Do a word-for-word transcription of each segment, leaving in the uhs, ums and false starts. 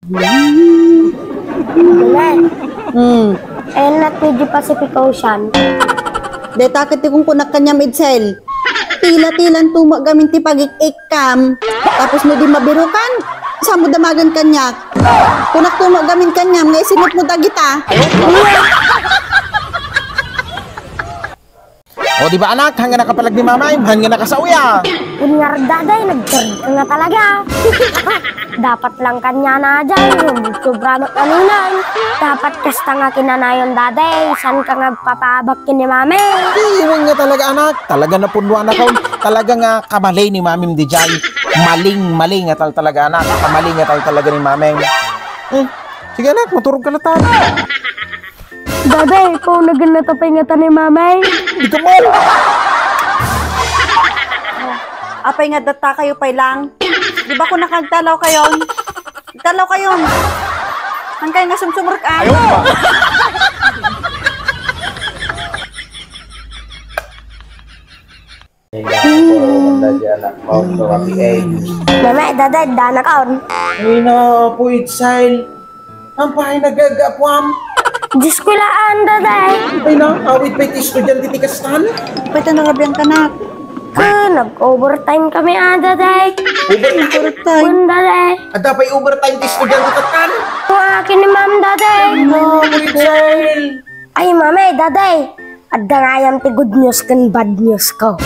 Wala. Hmm. Ayan na, medyo Pacific Ocean. Deta ket ti kunkunak kaniam, Edsel. Tila-tilan tumo gamin ti pagik-ikkam. Tapos no di mabirukan, saan mo damagan kaniak? Kunak tumo gamin kaniam nga isinop mo dagita. O, di ba, anak? Hangga nakapalag ni mamay, hangga nakasaoya. Kunyar, daday, nagkarga nga talaga. Dapat lang kanya na dyan, sobra makanunan. Dapat kasta nga kinanayon, daday, saan ka nga papaabak ken ni mami? Iwan nga talaga, anak. Talaga napunduan ako. Talaga nga kamalay ni mamim di dyan. Maling, maling atal talaga, anak. Kamalay nga atal talaga ni mamim. Hmm. Sige, anak, maturog ka na ta. Daday, ikaw nagin natapay nga ta ni mamay. Di ka mo! Apay nga datta kayo pay lang? Di ba ko nakagtalaw kayon? Talaw kayon. Hangkay nga sumsumrek, ah. Ayaw pa. Mama, daday, dana kaon. Ay na, Apo Itzel. Ampay nagagapuam. Diyos ko laan, daday. Ay na, awit pa'y ti estudyante ti kastan? Pwede na rabian ka na. Ka, nag-overtime kami, ah, daday. Overtime? Kun, daday. Adda pa'y overtime ti estudyante ti kastan? Kung akin ni ma'am, daday. Ay na, Apo Itzel. Ay, mama, daday. Adda nga ayam ti good news ken bad news ko.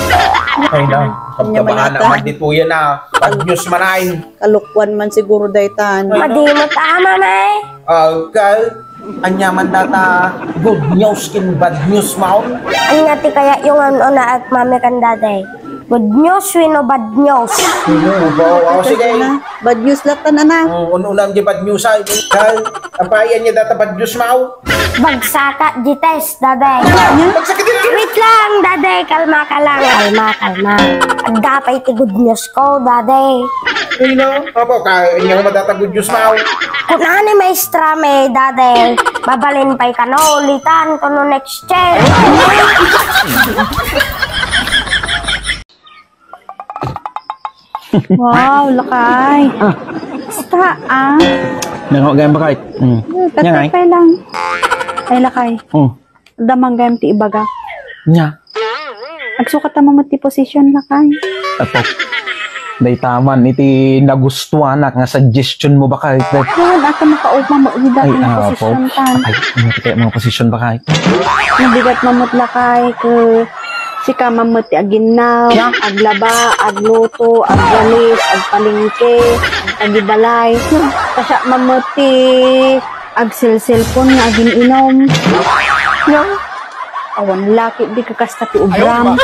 Ay na, kabkabaan naman dito yan, ah. Bad news man ay. Kalukwan man siguro daytan. Madimot, ah, mama, eh. Ah, kal, anya man data, good news ken bad news maon? Anya ti kaya yung ano na at mami kan daday? Good news, wenno bad news? Ano ba? Oh, sige. Bad news lang tan, anak. Mm, un-unam di bad news ay. Kal, ampayan niya data bad news mao. Bagsaka di test, daday. Bagsaka di test? Wait lang, daday. Kalma ka lang. Kalma, kalma. Adda pay ti good news ko, daday. Ay na, apo, ka, inya mo madata good news mao. Kunani maestra mi, daday. Babalin pay kano, ulitan, kuno next check. Wow, lakay. Ah. Basta, ah. Nang gayam ba kahit? Mm. Yan ay. Tatay lang. Ay, lakay. Mm. Damang gayam ti ibaga. Nya. Agsukat ta mamut ti position, lakay. Apo. Daytaman iti nagustuanak nga suggestion mo ba kahit? Yan, ata makaupam mo ida. Ay, ti ah, position tan. Ay, ano ti kaya mga position ba kahit? Nabigat mamut, lakay, ke Sika man met ti aginnaw, aglaba, agluto, agwalis, agpalengke, agibalay. Kasta man met ti agselselpon nga agin-inom. Awan laki di kakasta ti ubram.